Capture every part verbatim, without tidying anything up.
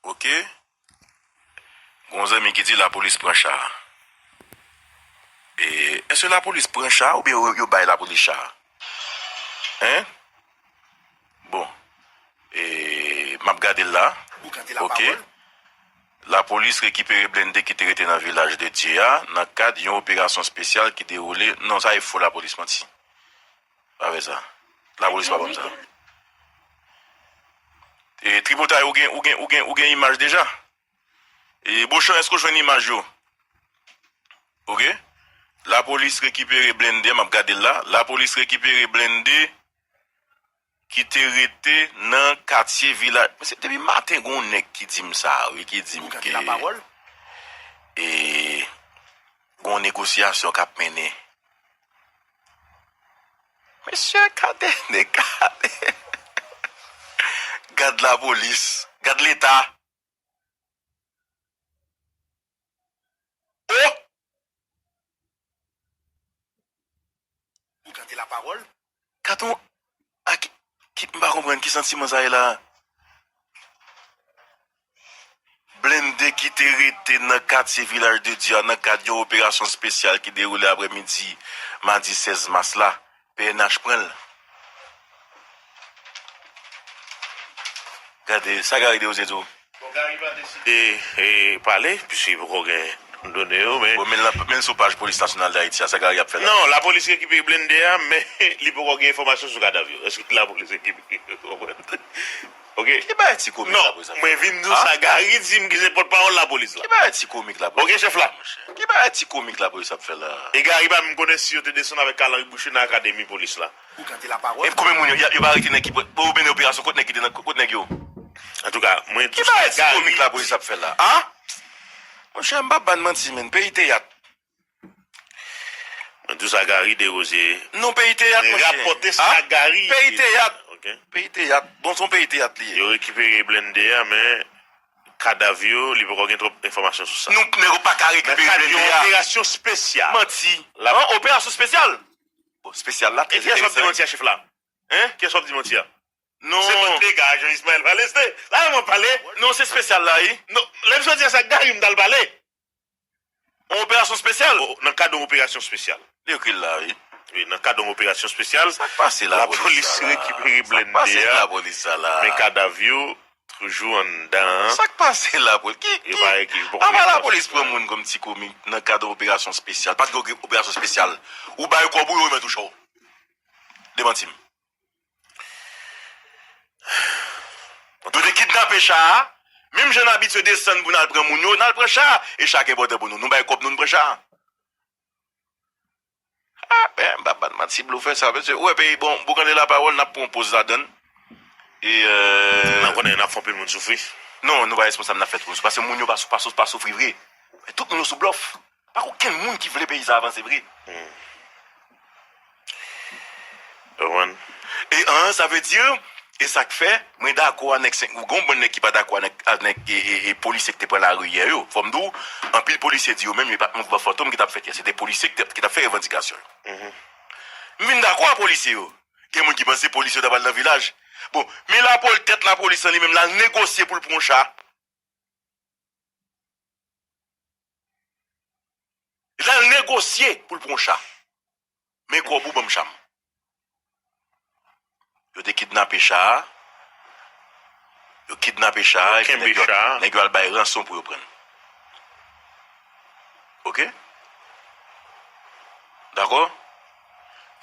Ok. Gon zanmi ki di lapolis pran cha a. E, èske lapolis pran cha a oubyen yo, yo bay lapolis cha a? Hein? Bon. E, m ap gade l la. Ok. Lapolis rekipere blende ki te rete nan Vilaj de Dye a nan kad yon operasyon espesyal ki dewoule. Non, sa e fo, lapolis manti. Pa vre sa. Lapolis pa ban m sa. E, Tripotay, ou gen, ou gen, ou gen, ou gen imaj deja? E, Bochan, èske w jwenn imaj yo? Ok. Lapolis rekipere blende, m ap gade l la. Lapolis rekipere blende ki te rete nan katye Vilaj. Mesye, depi maten, gon nèg ki di m sa, wi, ki di m ke, e, gon negosyasyon k ap mennen. Mesye, gade, gade. Gad lapolis, gad Leta. Oh! Ou gade lapawòl? Gade yon, a ki, ki, m pa konprann ki santiman sa ye la. Blende ki te rete nan katye Vilaj de Dye a nan kad yon operasyon espesyal ki dewoule aprèmidi madi sèz mas la. P N H pran l. Gade, sa Gary Desrosiers di w? Bon, Gary pa deside, e, pale, piske li poko gen done yo, men. Bon, men l, men l sou paj Polis Nasyonal d Ayiti a, sa Gary ap fè la? Non, lapolis rekipere blende a, men li poko gen enfòmasyon sou kadav yo. Èske lapolis rekipere? Ou konprann? Ok? Ki bagay ti komik lapolis ap fè la? Non, mwen vin di w sa Gary di m ki se pòtpawòl lapolis la. Ki bagay ti komik lapolis ap fè la, monchè? Ki bagay ti komik lapolis ap fè la? E Gary pa menm konnen si yo te desann avèk kalanri bouche nan akademi polis la. Ou gade lapawòl? E konbyen moun yo, yo pa arete nèg ki, pou mennen operasyon, kot nèg ki te nan, kot nèg yo? Antouka, mwen di w sa Gary. Ki bagay ti komik lapolis ap fè la? A? Monchè, m p ap ba n manti, menn. Peyi teyat. Mwen di w sa Gary Desrosiers. Non, peyi teyat, monchè. Mwen rapòte sa Gary. Peyi teyat. Ok. Peyi teyat. Bon, se yon peyi teyat li ye. Yo rekipere blende a, men kadav yo, li poko gen twòp enfòmasyon sou sa. Nou, nèg yo pa ka rekipere blende a. Nan kad yon operasyon espesyal. Manti. An, operasyon espesyal? Bon, espesyal la, trè enteresan. E kiyès w ap di manti a, chèf la? Hein? Kiyès w ap di manti a? Non. Se mwen ki te ka, Jean Ismaël pale, se la mwen pale. Non, se espesyal la, wi. Non, lè misye di sa, Gary m t al pale. Yon operasyon espesyal? O, nan kad yon operasyon espesyal. Li ekri l la, wi. Wi, nan kad yon operasyon espesyal. Sa k pase lapolis sa la? Lapolis rekipere blende a, men kadav yo toujou anndan an. Sa k pase lapolis? Ki, ki, apa lapolis pran moun kòm ti komik nan kad yon operasyon espesyal? Pa t gen operasyon espesyal. Ou bay kòb ou, yo remèt ou cha w. Demanti m. Yo te kidnape cha a. Menm jan n abitye desann pou n al pran moun yo, n al pran cha a. E cha a ki enpòtan pou nou. Nou bay kòb nou, n pran cha a. A, ben, m p ap ba n manti, blofè sa, mesye. Ou wè peyi, bon, boukante lapawòl, n ap pran yon poz ladan l. E, euh, n ap konnen n ap fè anpil moun soufri. Non, nou pa responsab, n ap fè tout moun soufri. Paske moun yo pa sou, pa sou, pa soufri vre. Men tout moun yo sou blòf. Pa gen okenn moun ki vle peyi sa avanse vre. Hmm. Ou konprann? E an, sa vle di, e sa k fè, mwen dakò a nèg senk, gon bann nèg ki pa dakò a nèg, a nèg, e, e, e polisye ki te pran lari yè yo. Fò m di w, anpil polisye di yo menm, yo pa t mouvman fantom ki t ap fèt yè. Se te polisye ki te, ki t ap fè revandikasyon yo. Mhm. M vin dakò a polisye yo. Gen moun ki panse polisye yo ta pral nan vilaj. Bon, men lapol-, tèt lapolis lan li menm, l al negosye pou l pran yon cha. L al negosye pou l pran yon cha. Men kòb ou, ban m cha m. Yo te kidnape cha a. Yo kidnape cha a, epi nèg yo, nèg yo al bay ranson pou yo pran l. Ok? Dakò?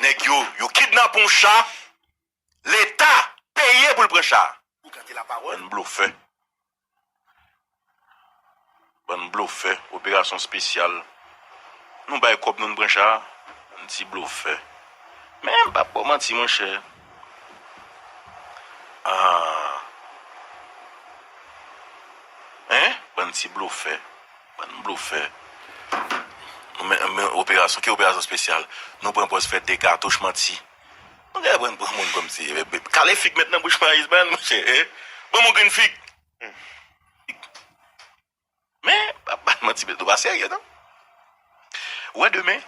Nèg yo, yo kidnape yon cha. Leta peye pou l pran cha a. Ou gade lapawòl? Bann blofè. Bann blofè. Operasyon espesyal. Nou bay kòb nou, n pran cha a. Bann ti blofè. Men m p ap ba w manti, monchè. Ah. Hein? Bann ti blofè. Bann blofè. Men, men operasyon, ki operasyon espesyal? Nou pran pòz fè de katouch, manti. Nou genlè pran, pran moun kòmsi, e, e, kale fig mèt nan bouch Mayiz, ban monchè, e. Ban m yon grenn fig. Men, pa, pa manti, nou pa serye, non. Ou wè demen?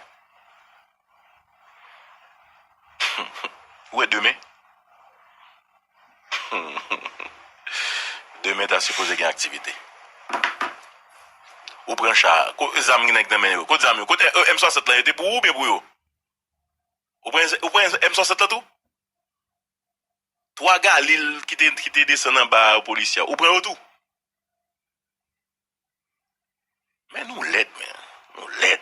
Ou wè demen? Men ta sipoze gen aktivite. Ou pran cha, ko-, zam ki nèg nan men yo. Kot zam yo? Kot, eh, M swasant lan, yo te pou ou oubyen pou yo? Ou pran, ou pran M swasant lan tou? Twa Galil ki te, ki te desann anba polisye a, ou pran yo tou? Men nou lèd, men. Nou lèd.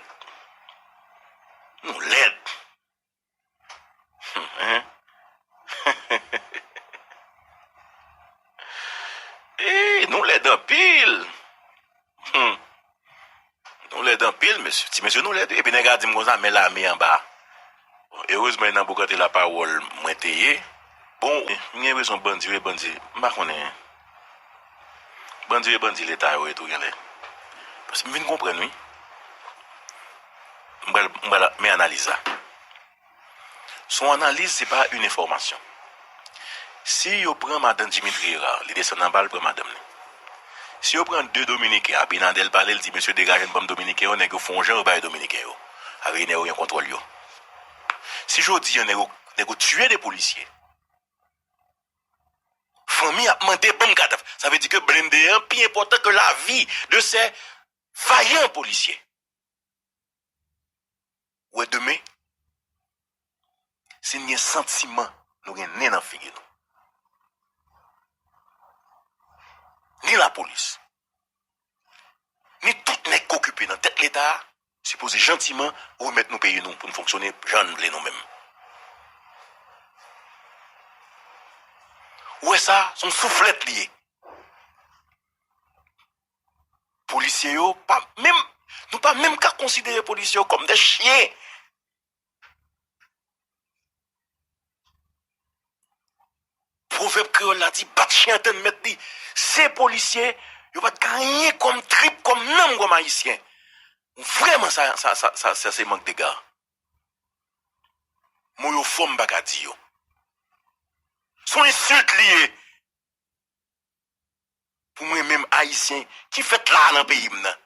Nou lèd. Hein? Eh, nou lèd anpil. Hmm. Nou lèd anpil, mesye. Ti mesye, nou lèd. Epi nèg la di m konsa, men lame anba. Bon, erezman, e nan boukante lapawòl mwen te ye. Bon, m gen enpresyon bandi yo e bandi, m pa konnen. Bandi yo e bandi Leta yo ye tou genlè. Paske m vin konprann, wi. M pral, m pral men analiz la. Se yon analiz, se pa yon enfòmasyon. Si yo pran madan Dimitri Hérard, li desann anba, li pran madanm li. Si yo pran de Dominiken, Abinader pale, li di, "Mesye, degaje n, ban m Dominiken yo," nèg yo fè yon jan, yo bay Dominiken yo. Avè nèg yo gen kontwòl yo. Si jodi a, nèg yo, nèg yo tiye de polisye, fanmi ap mande, "Ban m kadaf." Sa vle di ke blende an pi enpòtan ke lavi de ces vaillants policiers. Ou wè demen, si n gen santiman, nou gen nen nan figi nou. Ni lapolis, ni tout nèg k okipe nan tèt Leta a, sipoze jantiman remèt nou peyi nou pou n fonksyone jan n vle nou menm. Ou wè sa, se yon souflèt li ye. Polisye yo, pa menm, nou pa menm ka konsidere polisye yo kòm de chyen. Pwovèb kreyòl la di, "Bat chen an tann mèt li." Se polisye, yo pa t ka anyen kòm trip, kòm nanm, kòm ayisyen. Vrèman, sa, sa, sa, sa, sa se mank dega. Mo yo fò, m pa ka di yo. Se yon ensilt li ye. Pou mwen menm ayisyen ki fèt la a nan peyi m nan.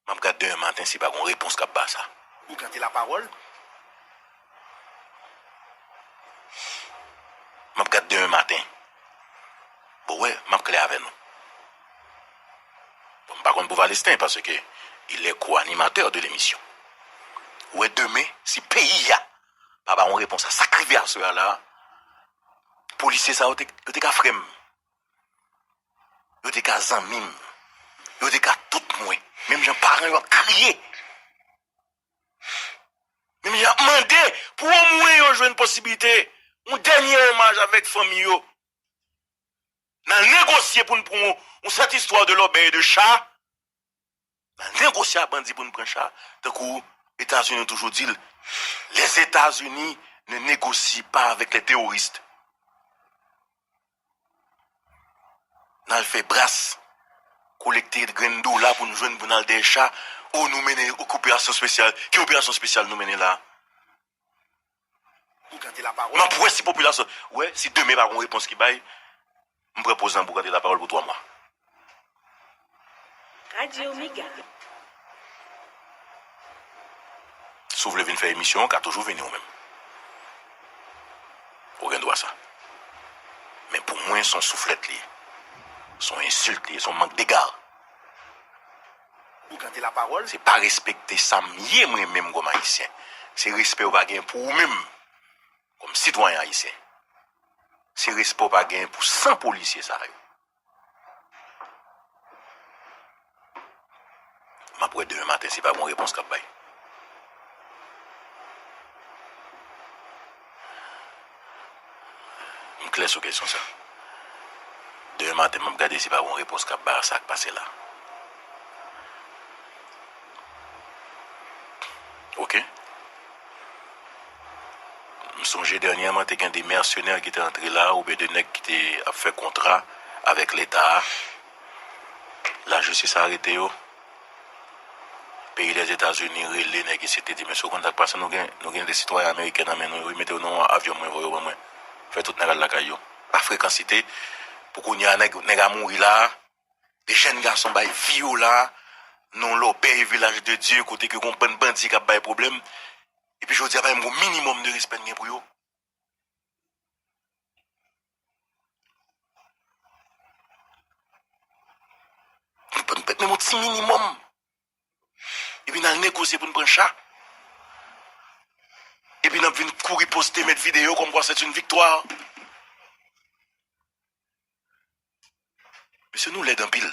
M ap gad demen maten si pa gon repons k ap ba sa. Boukante lapawòl. M ap gad demen maten. Bon, wè, m ap klè avè nou. Bon, m pa konn pou Valesten, paske il est co-animateur de l'émission. Ou wè, demen, si peyi a pa ba yon repons a sa k rive aswè a la, polisye sa yo te, yo te ka frè m. Yo te ka zanmi m. Yo te ka tout mwen. Menm jan paran yo ap kriye. Menm jan ap mande pou omwen yo jwenn posiblite yon dènye omaj avèk fanmi yo. N al negosye pou n pran yon, yon sèt istwa de lòbèy e de cha. N al negosye ak bandi pou n pran cha. Tankou Etazini toujou di l, les États-Unis ne négocient pas avec les terroristes. N al fè bras, kolekte grenn dola pou n jwenn pou n al dèyè cha. O, nou mennen operasyon espesyal. Ki operasyon espesyal nou mennen la? M ap wè si popilasyon, wè, si demen pa gon repons ki bay, m pran poz nan boukante lapawòl pou twa mwa. Radyo Mega. Si w vle vin fè emisyon, w ka toujou vini ou menm. Ou gen dwa sa. Men pou mwen, se yon souflèt li ye. Se yon ensilt li ye, se yon mank dega. Boukante lapawòl. Se pa respekte sa m ye mwen menm kòm ayisyen. Se respè w pa gen pou ou menm kòm sitwayen ayisyen. Se respè w pa gen pou san polisye sa yo. M ap wè demen maten si pa gon repons k ap bay. M klè sou kesyon sa. Demen maten, m ap gade si pa gon repons k ap bay a sa k pase la. Oke? M sonje dènyèman, te gen de mèsenè ki te antre la, oubyen de nèg ki te ap fè kontra avèk Leta a. Lajistis arete yo. Peyi Lèzetazini rele nèg isit, li di, "Mesye, w konn sa k pase, nou gen, nou gen de sitwayen ameriken nan men nou, wi, mete yo nan yon avyon, mwen voye yo ban mwen." Fè tout nèg al lakay yo. Pa frekansite, pou kounye a, nèg, nèg a mouri la, de jèn gason bay vi yo la, nan lòbèy Vilaj de Dye, kote ke gon bann bandi k ap bay pwoblèm. Epi jodi a, pa menm gon minimòm de respè n gen pou yo. si minimòm. Epi n al negosye pou n pran cha. Epi n ap vin kouri poste, met videyo kòmkwa se yon viktwa. Mesye, nou lèd anpil.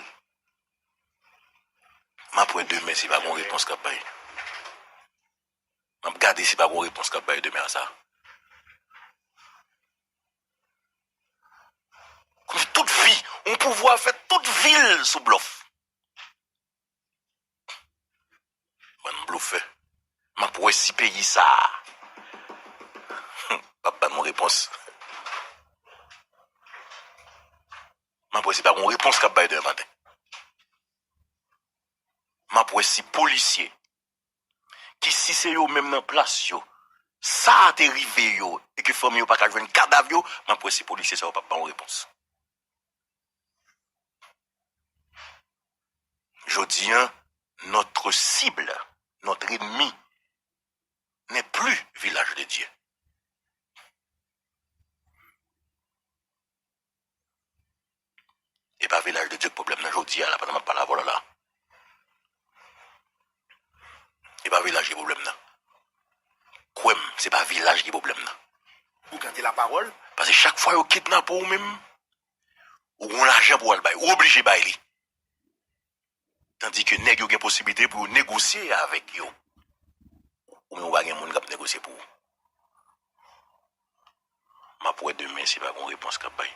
M ap wè demen si pa gon repons k ap bay. M ap gade si pa gon repons k ap bay demen a sa. Kòmsi tout vi, yon pouvwa fè tout vi l sou blòf. Bann blofè. M ap wè si peyi sa a p ap ban nou repons. M ap wè si pa gon repons k ap bay demen maten. M ap wè si polisye ki, si se yo menm nan plas yo, sa a te rive yo e ke fanmi yo pa ka jwenn kadav yo, m ap wè si polisye sa yo p ap ban yon repons. Jodi a, notre cible, notre ennemi, n'est plus Village de Dieu. E pa Village de Dieu k pwoblèm nan jodi a la, pandan m ap pale avè w la la. E pa Village ki pwoblèm nan. Kwè m, se pa Village ki pwoblèm nan. Ou gade lapawòl. Paske chak fwa yo kidnape w menm, ou gon lajan pou w al bay. Ou oblije bay li. Tandike nèg yo gen posiblite pou yo negosye avèk yo. Ou menm ou pa gen moun k ap negosye pou ou. M ap wè demen si pa gon repons k ap bay.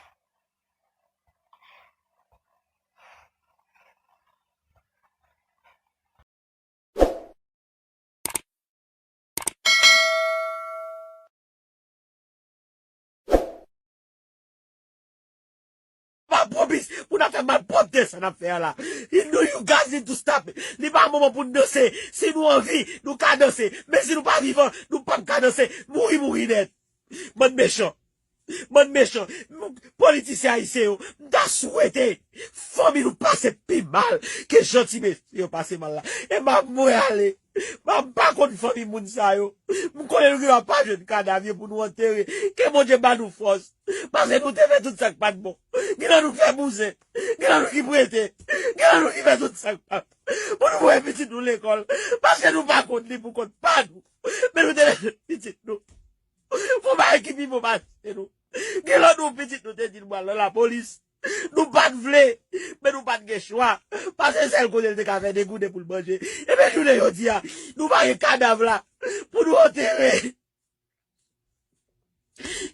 Pa pwopis pou n ap fè malpwòpte sa n ap fè a la. You know, you guys need to stop it. Li pa moman pou n danse. Si nou anvi, nou ka danse. Men si nou pa vivan, nou p ap ka danse. Mouri, mouri nèt. Bann mechan. Bann mechan. Politisyen ayisyen yo, m ta swete fanmi nou pase pi mal ke jan ti mesye yo pase mal la. E m ap mwen ale. M ap pa konn fanmi moun sa yo. M konnen nou genlè pa jwenn kadav yo pou nou antere. Ke Bondye ba nou fòs. Paske nou te fè tout sa k pa t bon. Genlè nou fè bouzen. Genlè nou ki prete. Genlè nou ki fè tout sa k pa t bon. Pou nou voye pitit nou lekòl. Paske nou pa konn li pou kont pa nou. Men nou te lese pitit nou. Fon bagay ki pi bon pase nou. Gen lòt nou pitit nou te di l pral nan lapolis. Nou pa t vle, men nou pa t gen chwa. Paske sèl kote l te ka fè degouden pou l manje. Ebyen jounen jodi a, nou pa gen kadav la pou nou antere.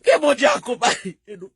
Ke Bondye akonpaye nou.